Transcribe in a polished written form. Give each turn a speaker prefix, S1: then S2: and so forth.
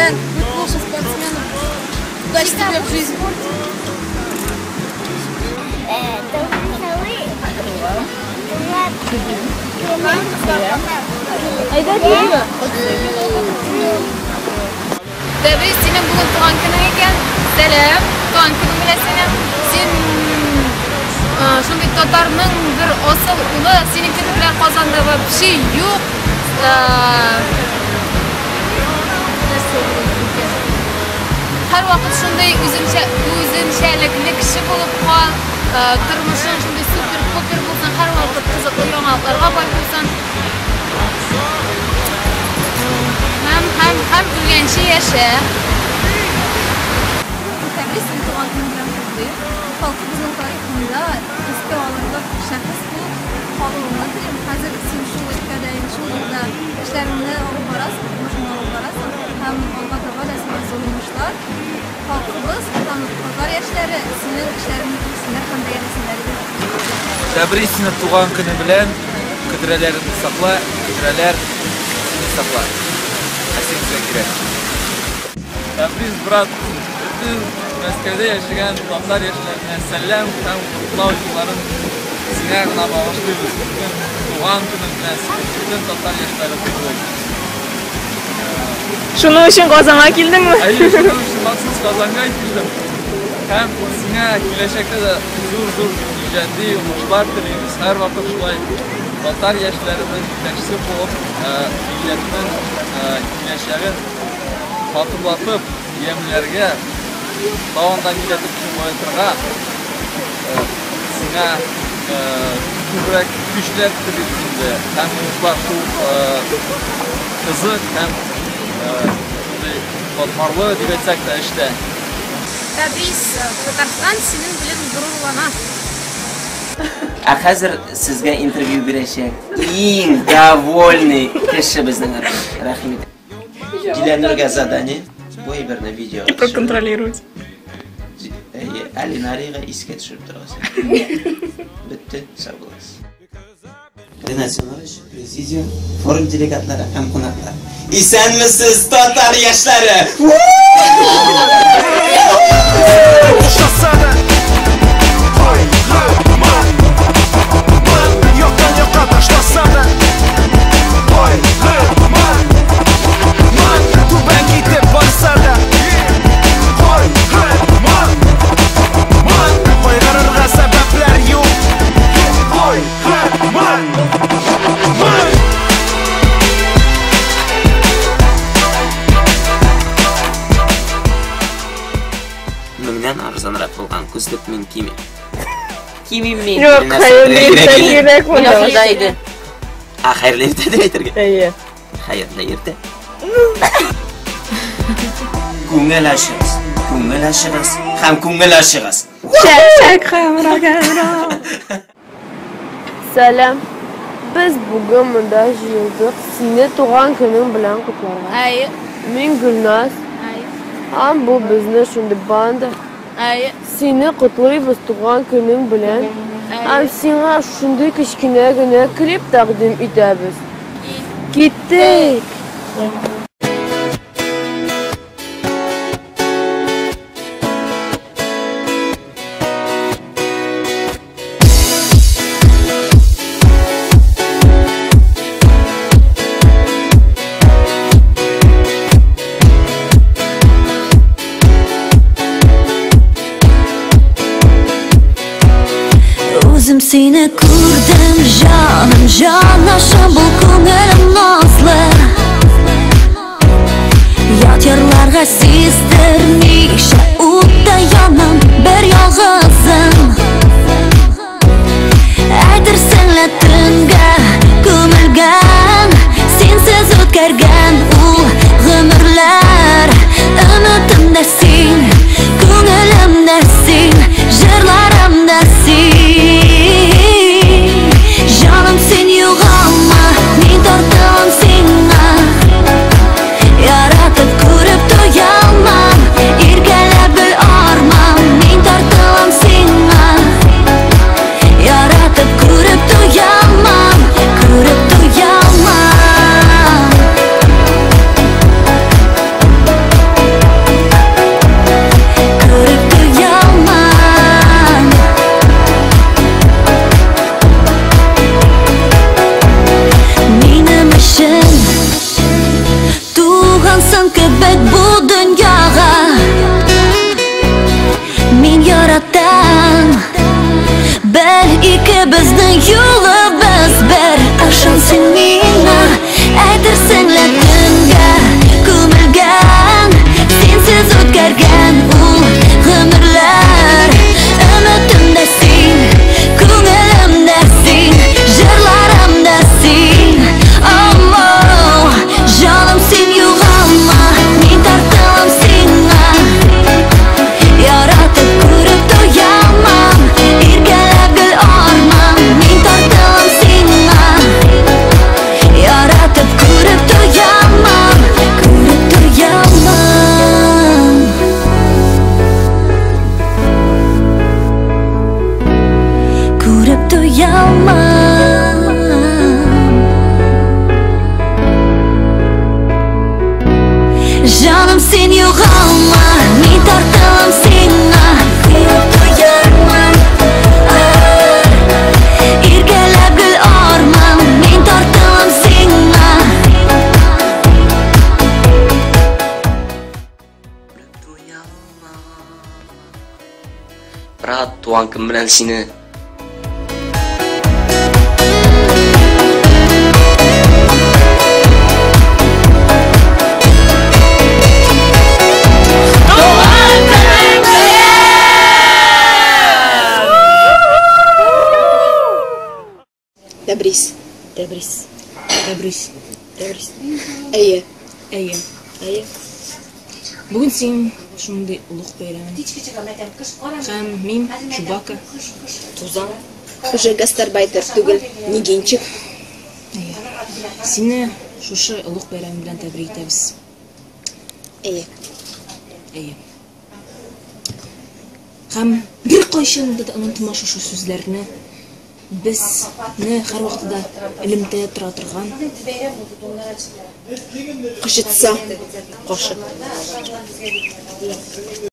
S1: белән, будь лучшим спортсменом. Удачи тебе в жизни.
S2: Тәбрис, синең бүген туган көнең икән. Сәлам, туган көнең белән сине. Син шундый татарның бер асыл улы, синең кебекләр Казанда вообще юк. Һәрвакыт шундый үзенчәлекле кеше булып кал. Тормышың шундый супер-пупер булсын, һәрвакыт кызыклы яңалыкларга бай булсын. Һәм үлгәнче яшә.
S1: Тәбрис, синең туган көнең белән котлыйм. Халкыбызның тарихында искә алырлык шәхес булып калуыңны телим. Хәзер син шул өлкәдә, шул юлда эшләреңне алып барасың, тормышыңны алып барасың һәм алга таба да сиңа зур уңышлар. Халкыбыз һәм татар яшьләре синең эшләреңне күрсеннәр һәм бәяләсеннәр иде.
S3: Тәбрис, сине туган көне белән, көдрәләреңне сакла, көдрәләр сине сакла. Ә син безгә кирәк. Тәбрис, брат, бөтен Мәскәүдә яшәгән татар яшьләренә сәлам һәм котлау юлларын сиңа гына багышлыйбыз. Бөтен туган көнең белән сине бөтен татар яшьләре котлый.
S4: Шуның өчен Казанга килдеңме?
S3: Әйе, шуның өчен махсус Казанга килдем. Һәм сиңа киләчәктә дә зур-зур иҗади уңышлар телибез. Һәрвакыт шулай татар яшьләренең җитәкчесе булып, милләтнең киләчәген матурлатып, ямьләргә, тагын да милләтебезне баетырга сиңа күбрәк көчләр телибез инде. Һәм уңышлар шул кызык һәм шундый катлаулы дип әйтсәк тә эштә.
S2: Тәбрис, Татарстан синең белән горурлана.
S5: Ә хәзер сезгә интервью бирәчәк иң довольный кеше безнең арада. Рәхим итегез. Диләнурга задание. Бу әйберне видео.
S4: И проконтролировать.
S5: Алинарига искә төшереп торасың. Бетте, сау булыгыз. Ринат Зинурович, президиум, форум делегатлары һәм кунаклар. Исәнмесез, татар яшьләре! Меңнән арзанрак булган күзлек мин кимим.
S6: Кимим мин.
S4: Юк, хәерле иртә кирәк монда.
S6: Мин иде.
S5: А, хәерле иртә дип әйтергә?
S4: Әйе.
S5: Хәерле иртә. Күңел ачыгыз, күңел ачыгыз һәм күңел ачыгыз.
S4: Чәк-чәк хәмра-хәмра. Сәлам. Без бүген монда җыелдык сине туган көнең белән котларга.
S2: Әйе.
S4: Мин Гөлназ.
S2: Әйе.
S4: Һәм бу безне шундый банда.
S2: Әйе.
S4: Сине котлыйбыз туган көнең белән. Һәм сиңа шундый кечкенә генә клип тәкъдим итәбез. Киттек!
S7: Үзем сине күрдем, җаным, җанашым, бул күңелем назлы. Ят ярларга сиздермичә утта янам бер ялгызым. Әйтерсең лә төнгә күмелгән, синсез үткәргән ул гомерләр. Өметем дә син, күңелем дә син, җырларым да син. Җаным, син югалма, мин тартылам сиңа. Яратып күреп туялмам, иркәләп гөл армам, мин тартылам сиңа. Яратып күреп туялмам, күреп туялмам. Безнең юлыбыз бер, ышан син миңа. Әйтерсең лә төнгә күмелгән, синсез үткәргән ул гомерләр. Өметемдә син, күңелемдә син, җырларымда син. Oh, җаным, син югалма, мин тартылам сиңа. Яратып күреп туямам, иркәләп гел армам, мин тартылам сиңа. Яратып күреп туямам, күреп туямам. Күреп туямам. Җаным, син югалма, мин тартылам сиңа. Күреп туямам, иркәләп гел армам, мин тартылам сиңа.
S5: Брат, туган көн белән сине.
S6: Тәбрис.
S4: Тәбрис. Тәбрис. Тәбрис.
S6: Әйе.
S4: Әйе. Әйе. Бүген син шундый олуг бәйрәмең. Һәм мин, Чубака, Тузан.
S6: Уже гастарбайтер түгел, нигинчик.
S4: Әйе. Сине шушы олуг бәйрәм белән тәбрик итәбез.
S6: Әйе.
S4: Әйе. Һәм беркайчан да онытма шушы сүзләрне. Безне һәрвакытта да элемтәдә тора торган.
S6: Кашытса, кашы.